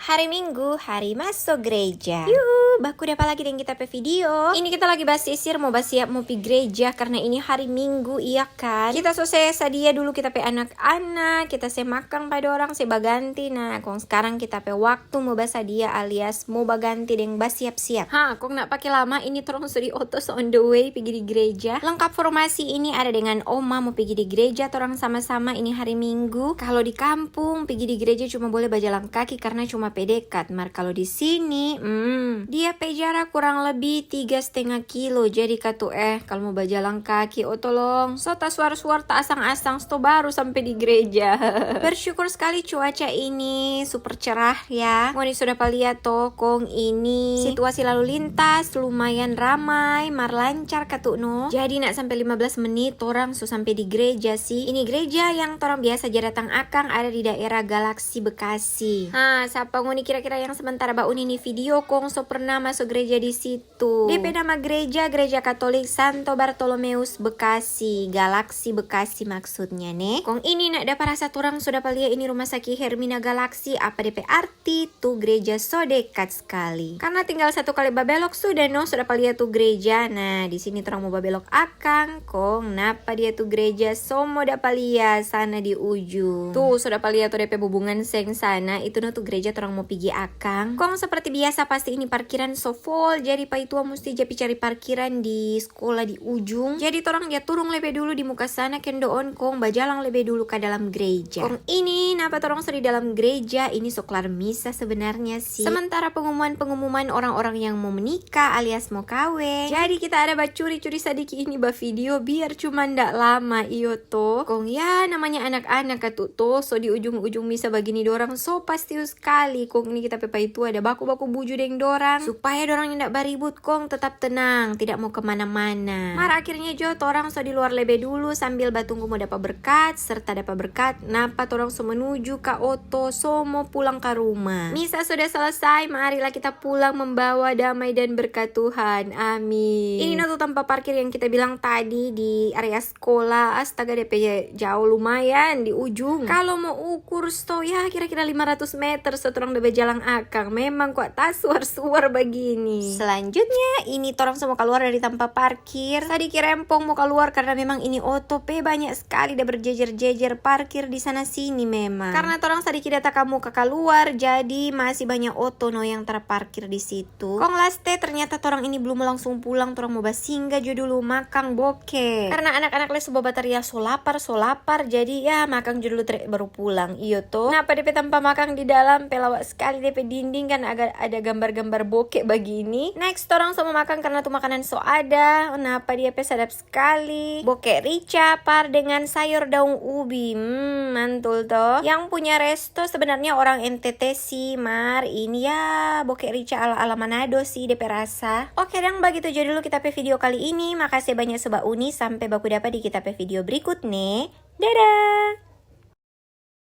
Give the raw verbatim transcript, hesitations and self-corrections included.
Hari Minggu, hari maso gereja. Yuhu, baku dapa lagi deng kita pe video. Ini kita lagi basisir, mo basiap mo pi gereja karna ini hari Minggu, iya kan? Kita so se sadia dulu kita pe anak-anak, kita se makang pa dorang, se baganti. Nah, kong skarang kita pe waktu mo basadia alias mo baganti deng basiap-siap. Ha, kong nda pake lama, ini torang so di oto, so on the way pigi di gereja. Lengkap formasi ini ada dengan oma mo pigi di gereja, torang sama-sama ini hari Minggu. Kalo di kampung, pigi di gereja cuma bole bajalang kaki karna cuma pe dekat. Mar kalo di sini, hmm, dia pe jarak kurang lebih tiga setengah kilo. Jadi katu, eh, kalo mo bajalang kaki, oh tolong, so tasuar-suar, taasang-asang, sto baru sampe di gereja. Bersyukur skali cuaca ini super cerah ya. Ngoni so dapa lia to, kong ini situasi lalu lintas lumayan ramai, mar lancar katu no. Jadi nda sampe lima belas menit, torang so sampe di gereja sih. Ini gereja yang torang biasa ja datang akang ada di daerah Galaksi Bekasi. Ha, sapa ngoni kira-kira yang sementara bauni ni video kong so pernah maso gereja di situ? Depe nama gereja, Gereja Katolik Santo Bartolomeus Bekasi, Galaksi Bekasi maksudnya ne. Kong ini nda dapa rasa torang so dapa lia ini Rumah Sakit Hermina Galaksi, apa depe arti? Tu gereja so dekat skali. Karna tinggal satu kali babelok sudah no, so dapa lia tu gereja. Nah, di sini torang mo babelok akang, kong napa dia tu gereja so mo dapa lia sana di ujung. Tu, so dapa lia tu depe bubungan seng sana, itu no tu gereja torang mo pigi akang. Kong seperti biasa pasti ini parkiran so full, jadi paitua musti ja pi cari parkiran di skola di ujung. Jadi torang ja turung lebe dulu di muka sana, kendoon kong bajalang lebe dulu ka dalam gereja. Kong ini napa torang so di dalam gereja, ini so klar misa sebenarnya sih. Sementara pengumuman-pengumuman orang-orang yang mo menikah alias mo kaweng. Jadi kita ada bacuri-curi sadiki ini bavideo biar cuma nda lama, iyo to. Kong ya namanya anak-anak katu to, so di ujung-ujung misa bagini dorang so pastiu skali. Kong ini kita pe paitua ada baku-baku buju deng dorang supaya dorang nyanda baribut kong tetap tenang, tidak mo kemana-mana. Mar akhirnya jo torang so di luar lebe dulu sambil batunggu mo dapa berkat, serta dapa berkat napa torang so menuju ka oto so mo pulang ka rumah. Misa sudah selesai, marilah kita pulang membawa damai dan berkat Tuhan. Amin. Ini no tu tampa parkir yang kita bilang tadi di area skola. Astaga, depe jao lumayan di ujung. Kalo mo ukur sto, ya kira-kira lima ratus meter so torang da bajalang akang. Memang kwa tasuar-suar bagini. Selanjutnya, ini torang so mo kaluar dari tampa parkir. Sadiki rempong mo kaluar karna memang ini oto pe banya skali da berjejer-jejer parkir di sana sini memang. Karna torang sadiki da takamuka kaluar, jadi masih banya oto no yang terparkir di situ. Kong laste, ternyata torang ini belum langsung pulang, torang mo basingga jo dulu makang boke. Karna anak-anak le so babataria so lapar, so lapar, jadi ya makang jo dulu tre baru pulang, iyo to. Napa depe tampa makang di dalam pe lawa skali, depe dinding kan aga-, ada gambar-gambar boke bagini. Next, torang so mo makang karna tu makanan so ada. Napa dia pe sadap skali. Boke rica par dengan sayor daun ubi. Hmm, mantul to. Yang punya resto sebenarnya orang N T T sih, mar ini ya boke rica ala-ala Manado sih depe rasa. Oke dang, bagitu jo dulu kita pe video kali ini. Makase banya so bauni, sampe baku dapa di kita pe video berikut ne. Dadah!